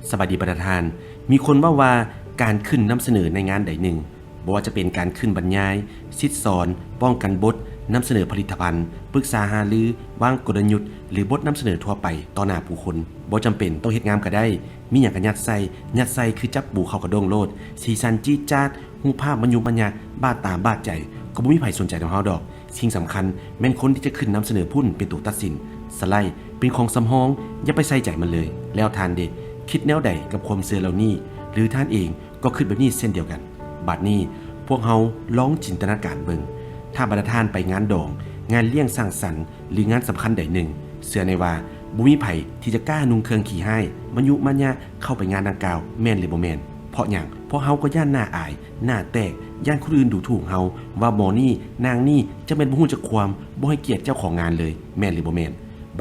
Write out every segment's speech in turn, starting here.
ສະບາຍດີບັນດາທ່ານ. ມີຄົນເວົ້າວ່າການຂຶ້ນນຳສະເໜີໃນງານໃດໜຶ່ງ, ບໍ່ວ່າຈະເປັນການຂຶ້ນບັນຍາຍ, ສິດສອນ, ປ້ອງກັນບົດ, ນຳສະເໜີຜະລິດຕະພັນ, ປຶກສາຫາລື, ວາງກົນລະຍຸດ ຫຼື ບົດນຳສະເໜີທົ່ວໄປຕໍ່ໜ້າຜູ້ຄົນ, ບໍ່ຈຳເປັນຕ້ອງເຮັດງາມກໍໄດ້. ມີຫຍັງກໍຍັດໃສ່, ຍັດໃສ່ຄືຈັບປູເຂົ້າກະດ້ງໂລດ. ສີສັນຈີດຈາດ, ຮູບພາບມະຍຸມະຍະ, ບາດຕາບາດໃຈ, ກໍບໍ່ມີໃຜສົນໃຈນຳເຮົາດອກ. ສິ່ງສຳຄັນແມ່ນຄົນທີ່ຈະຂຶ້ນນຳສະເໜີພຸ້ນເປັນໂຕຕັດສິນ. ສະໄລເປັນຂອງສຳຮອງ, ຢ່າໄປໃສ່ໃຈມັນເລີຍ. ແລ້ວທ່ານເດ ຄິດແນວໃດກັບຄວາມເຊື່ອເຫຼົ່ານີ້? ຫຼືທ່ານເອງກໍຄິດແບບນີ້ເຊັ່ນດຽວກັນ? ບາດນີ້ພວກເຮົາລອງຈິນຕະນາການເບິ່ງ, ຖ້າບັນດາທ່ານໄປງານດອງ, ງານລ້ຽງສັງສັນ ຫຼືງານສຳຄັນໃດໜຶ່ງ, ເຊື່ອແນ່ວ່າບໍ່ມີໃຜທີ່ຈະກ້ານຸ່ງເຄື່ອງຂີ້ຮ້າຍ, ມະຍຸມະຍະເຂົ້າໄປງານດັ່ງກ່າວ, ແມ່ນຫຼືບໍ່ແມ່ນ? ເພາະຫຍັງ? ເພາະເຮົາກໍຢ້ານໜ້າອາຍ, ໜ້າແຕກ, ຢ້ານຄົນອື່ນດູຖູກເຮົາ, ວ່າໝໍນີ້, ນາງນີ້ ຈັກແມ່ນບໍ່ຮູ້ຈັກຄວາມ, ບໍ່ໃຫ້ກຽດເຈົ້າຂອງງານເລີຍ, ແມ່ນຫຼືບໍ່ແມ່ນ?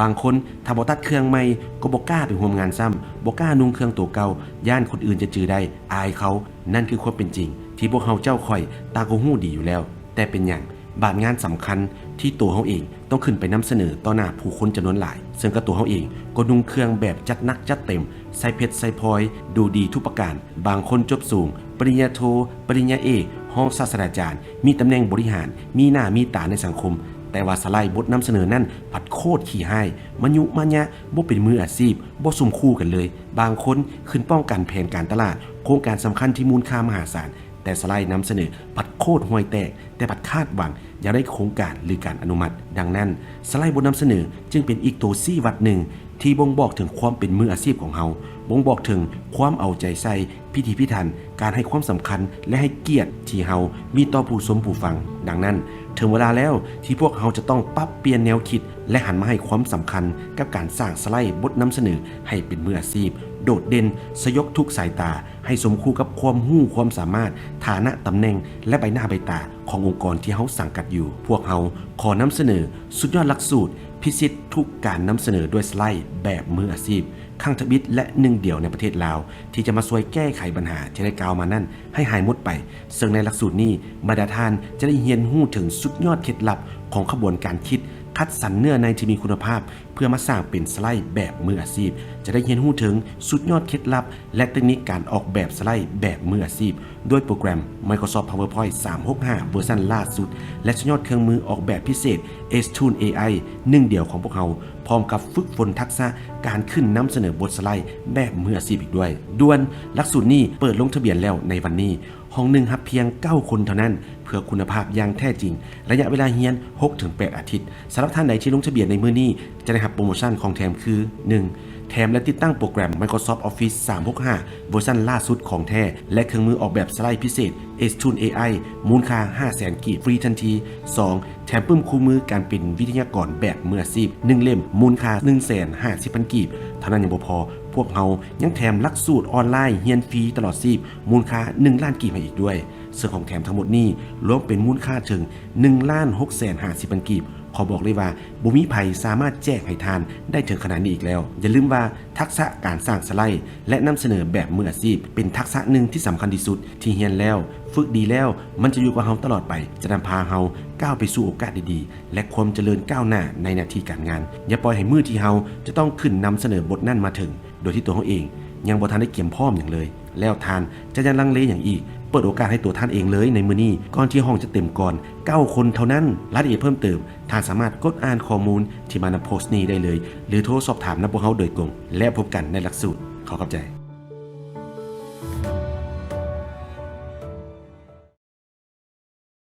ບາງຄົນຖ້າບໍ່ຕັດເຄື່ອງໃໝ່ ກໍບໍ່ກ້າໄປຮ່ວມງານຊ້ຳ, ບໍ່ກ້ານຸ່ງເຄື່ອງໂຕເກົ່າ, ຢ້ານຄົນອື່ນຈະຈື່ໄດ້, ອາຍເຂົາ. ນັ້ນຄືຄວາມເປັນຈິງທີ່ພວກເຮົາເຈົ້າຂ້ອຍຕ່າງກໍຮູ້ດີຢູ່ແລ້ວ. ແຕ່ເປັນຫຍັງບາດງານສຳຄັນທີ່ໂຕເຮົາເອງຕ້ອງຂຶ້ນໄປນຳສະເໜີຕໍ່ໜ້າຜູ້ຄົນຈຳນວນຫຼາຍ, ເຊິ່ງກໍໂຕເຮົາເອງກໍນຸ່ງເຄື່ອງແບບຈັດໜັກຈັດເຕັມ, ໃສ່ເພັດໃສ່ພລອຍ, ດູດີທຸກປະການ. ບາງຄົນຈົບສູງ, ປະລິນຍາໂທ, ປະລິນຍາເອກ, ຮອງສາດສະດາຈານ, ມີຕຳແໜ່ງບໍລິຫານ, ມີໜ້າມີຕາໃນສັງຄົມ, ແຕ່ວ່າສະໄລບົດນຳສະເໜີນັ້ນພັດໂຄດຂີ້ຮ້າຍ, ມະຍຸມະຍະ, ບໍ່ເປັນມືອາຊີບ, ບໍ່ສົມຄູ່ກັນເລີຍ. ບາງຄົນຂຶ້ນປ້ອງກັນແຜນການຕະຫຼາດ, ໂຄງການສຳຄັນທີ່ມູນຄ່າມະຫາສານ, ແຕ່ສະໄລນຳສະເໜີພັດໂຄດຫ່ວຍແຕກ, ແຕ່ພັດຄາດຫວັງຢາກໄດ້ໂຄງການ ຫຼື ການອະນຸມັດ. ດັ່ງນັ້ນ, ສະໄລບົດນຳສະເໜີຈຶ່ງເປັນອີກໂຕຊີ້ວັດໜຶ່ງທີ່ບົ່ງບອກເຖິງຄວາມເປັນມືອາຊີບຂອງເຮົາ, ບົ່ງບອກເຖິງຄວາມເອົາໃຈໃສ່, ພິຖີພິຖັນ, ການໃຫ້ຄວາມສຳຄັນ ແລະ ໃຫ້ກຽດທີ່ເຮົາມີຕໍ່ຜູ້ຊົມຜູ້ຟັງ. ດັ່ງນັ້ນ, ເຖິງເວລາແລ້ວທີ່ພວກເຮົາຈະຕ້ອງປັບປ່ຽນແນວຄິດ ແລະ ຫັນມາໃຫ້ຄວາມສຳຄັນກັບການສ້າງສະໄລບົດນຳສະເໜີໃຫ້ເປັນມືອາຊີບ, ໂດດເດັ່ນ, ສະຫຍົກທຸກສາຍຕາ, ໃຫ້ສົມຄູ່ກັບຄວາມຮູ້ຄວາມສາມາດ, ຖານະ, ຕຳແໜ່ງ ແລະ ໃບໜ້າໃບຕາຂອງອົງກອນທີ່ເຮົາສັງກັດຢູ່. ພວກເຮົາຂໍນຳສະເໜີສຸດຍອດຫຼັກສູດພິຊິດທຸກການນຳສະເໜີດ້ວຍສະໄລແບບມືອາຊີບ, ຄັ້ງທຳອິດ ແລະ ໜຶ່ງດຽວໃນປະເທດລາວ ທີ່ຈະມາຊ່ວຍແກ້ໄຂບັນຫາທີ່ໄດ້ກ່າວມານັ້ນໃຫ້ຫາຍໝົດໄປ. ເຊິ່ງໃນຫຼັກສູດນີ້, ບັນດາທ່ານຈະໄດ້ຮຽນຮູ້ເຖິງສຸດຍອດເຄັດລັບຂອງຂະບວນການຄິດ, ຄັດສັນເນື້ອໃນທີ່ມີຄຸນນະພາບ ເພື່ອມາສ້າງເປັນສະໄລແບບມືອາຊີບ. ຈະໄດ້ຮຽນຮູ້ເຖິງສຸດຍອດເຄັດລັບ ແລະ ເຕັກນິກການອອກແບບສະໄລແບບມືອາຊີບ ດ້ວຍໂປຣແກຣມ Microsoft PowerPoint ສາມຫົກຫ້າ ເວີຊັນລ່າສຸດ ແລະ ສຸດຍອດເຄື່ອງມືອອກແບບພິເສດ Ace Tool ເອໄອ ໜຶ່ງດຽວຂອງພວກເຮົາ, ພ້ອມກັບຝຶກຝົນທັກສະການຂຶ້ນນຳສະເໜີບົດສະໄລແບບມືອາຊີບອີກດ້ວຍ. ດ່ວນ, ຫຼັກສູດນີ້ເປີດລົງທະບຽນແລ້ວໃນວັນນີ້. ຫ້ອງໜຶ່ງຮັບພຽງເກົ້າຄົນເທົ່ານັ້ນ ເພື່ອຄຸນນະພາບຢ່າງແທ້ຈິງ, ໄລຍະເວລາຮຽນ ຫົກເຖິງແປດອາທິດ. ສຳລັບທ່ານໃດທີ່ລົງທະບຽນໃນມື້ນີ້ ຈະໄດ້ຮັບໂປຣໂມຊັນຂອງແຖມຄື ໜຶ່ງ ແຖມ ແລະ ຕິດຕັ້ງໂປຣແກຣມ Microsoft Office ສາມຫົກຫ້າ ເວີຊັນລ່າສຸດຂອງແທ້ ແລະ ເຄື່ອງມືອອກແບບສະໄລພິເສດ Ace Tool ເອໄອ ມູນຄ່າຫ້າແສນກີບ ຟຣີທັນທີ. ສອງ ແຖມປຶ້ມຄູ່ມືການເປັນວິທະຍາກອນແບບມືອາຊີບ ໜຶ່ງເຫຼັ້ມ ມູນຄ່າໜຶ່ງແສນຫ້າສິບພັນກີບ. ເທົ່ານັ້ນຍັງບໍ່ພໍ, ພວກເຮົາຍັງແຖມຫຼັກສູດອອນລາຍຮຽນຟຣີຕະຫຼອດຊີບ ມູນຄ່າໜຶ່ງລ້ານກີບໃຫ້ອີກດ້ວຍ. ເຊິ່ງຂອງແຖມທັງໝົດນີ້ລວມເປັນມູນຄ່າເຖິງໜຶ່ງລ້ານຫົກແສນຫ້າສິບພັນກີບ. ຂໍບອກເລີຍວ່າ ບໍ່ມີໃຜສາມາດແຈກໃຫ້ທ່ານໄດ້ເຖິງຂະໜາດນີ້ອີກແລ້ວ. ຢ່າລືມວ່າທັກສະການສ້າງສະໄລ ແລະ ນຳສະເໜີແບບມືອາຊີບ ເປັນທັກສະໜຶ່ງທີ່ສຳຄັນທີ່ສຸດ. ທີ່ຮຽນແລ້ວ, ຝຶກດີແລ້ວ, ມັນຈະຢູ່ກັບເຮົາຕະຫຼອດໄປ, ຈະນຳພາເຮົາກ້າວໄປສູ່ໂອກາດດີໆ ແລະ ຄວາມຈະເລີນກ້າວໜ້າໃນໜ້າທີ່ການງານ. ຢ່າປ່ອຍໃຫ້ມື້ທີ່ເຮົາຈະຕ້ອງຂຶ້ນນຳສະເໜີບົດນັ້ນມາເຖິງ ໂດຍທີ່ຕົວເຮົາເອງຍັງບໍ່ທັນໄດ້ກຽມພ້ອມຫຍັງເລີຍ. ແລ້ວທ່ານຈະຍັງລັງເລຫຍັງອີກ? ເປີດໂອກາດໃຫ້ຕົວທ່ານເອງເລີຍໃນມື້ນີ້ ກ່ອນທີ່ຫ້ອງຈະເຕັມກ່ອນ. ເກົ້າຄົນເທົ່ານັ້ນ. ລາຍລະອຽດເພີ່ມເຕີມ, ທ່ານສາມາດກົດອ່ານຂໍ້ມູນທີ່ມານຳໂພສນີ້ໄດ້ເລີຍ ຫຼື ໂທສອບຖາມນຳພວກເຮົາໂດຍກົງ. ແລ້ວພົບກັນໃນຫຼັກສູດ. ຂໍຂອບໃຈ.